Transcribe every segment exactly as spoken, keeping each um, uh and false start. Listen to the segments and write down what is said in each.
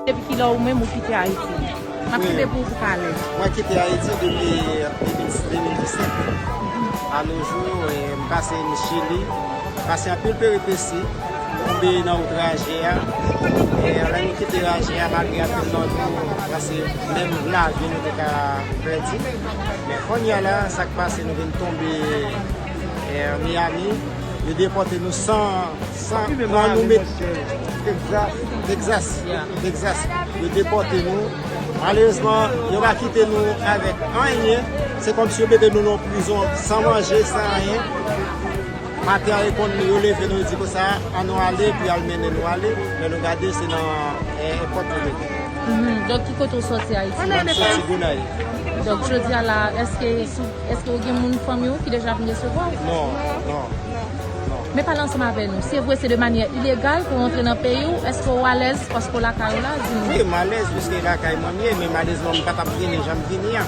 Depi kilè ou menm ou kite Ayiti? M ap kite pou ou pou pale. Mwen kite Ayiti depi, depi de mil disèt. A nos jours, eh, m pase m Chili, pase anpil peripesi, tonbe nan wout raje a. E lè nou kite raje a, malgre anpil nan nou, pase menm lavi nou te ka pèdi. Men kounye a la, sa k pase, nou vin tonbe, eh, Miami. Yo depòte nou san, san, san nou met Texas. Texas. Yo depòte nou. Malerezman, yo pa kite nou avèk anyen. Se kòmsi yo mete nou nan prizon san manje, san anyen. Maten an, yo konn yo leve nou, yo di konsa, "Ann nou ale," epi al mennen nou ale. Lè nou gade, se nan, eh, èpòt yo mete. Mhm. Donk, ki kote w sòti Ayiti? Mwen sòti Gonayiv. Donk, jodi a la, èske sou Èske w gen moun fanmi w ki deja vin resevwa w? Non, non, non. Men pale ansanm avè nou. Se vre se de manyè ilegal pou w rantre nan peyi w, èske w alèz paske w lakay ou la? Di nou. Wi, m alèz piske lakay mwen m ye, men malerezman m pa t ap vini jan m vini an.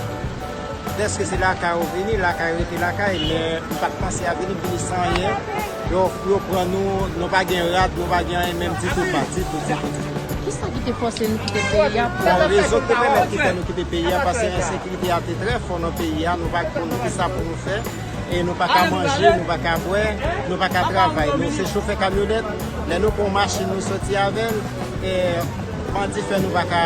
Dèske se lakay ou vini, lakay rete lakay, men m pa t panse a vini, m vini san anyen. Yo, yo pran nou, nou pa gen rad, nou pa gen anyen menm ditou pa, ditou, ditou, ditou. Kisa ki te fòse nou kite peyi a pou... Bon, rezon ki te pèmèt ki fè nou kite peyi a, paske ensekirite a te trè fò nan peyi a, nou pa t konn kisa pou nou fè, e nou pa ka manje, nou pa ka bwè, nou pa ka travay. Nou se chofè kamyonèt, lè nou pran yon machin, nou soti avè l, e bandi fè nou pa ka,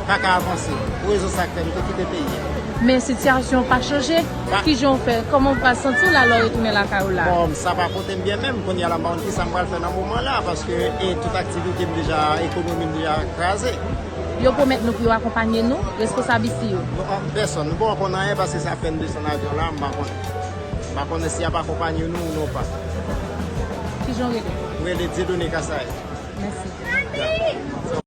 pa ka avanse. Pou rezon sa k fè nou te kite peyi a. Men sitiyasyon pa chanje. Pa- Kijan w fè? Kòman w pral santi w la lè w retounen lakay ou la? Bon, sa pa pote m byen menm. Kounye a la, m pa konn kisa m pral fè nan moman la, paske, e, tout aktivite m deja, ekonomi m deja kraze. Yo pwomèt nou pou yo akonpanye nou, responsab isi yo? Non, an, pèsòn. M poko konn anyen paske sa fè n desann avyon la, m pa konnen. M pa konnen si y ap akonpanye nou ou non pa. Kijan w rele? M rele Dieudonné Kasaye. Mèsi.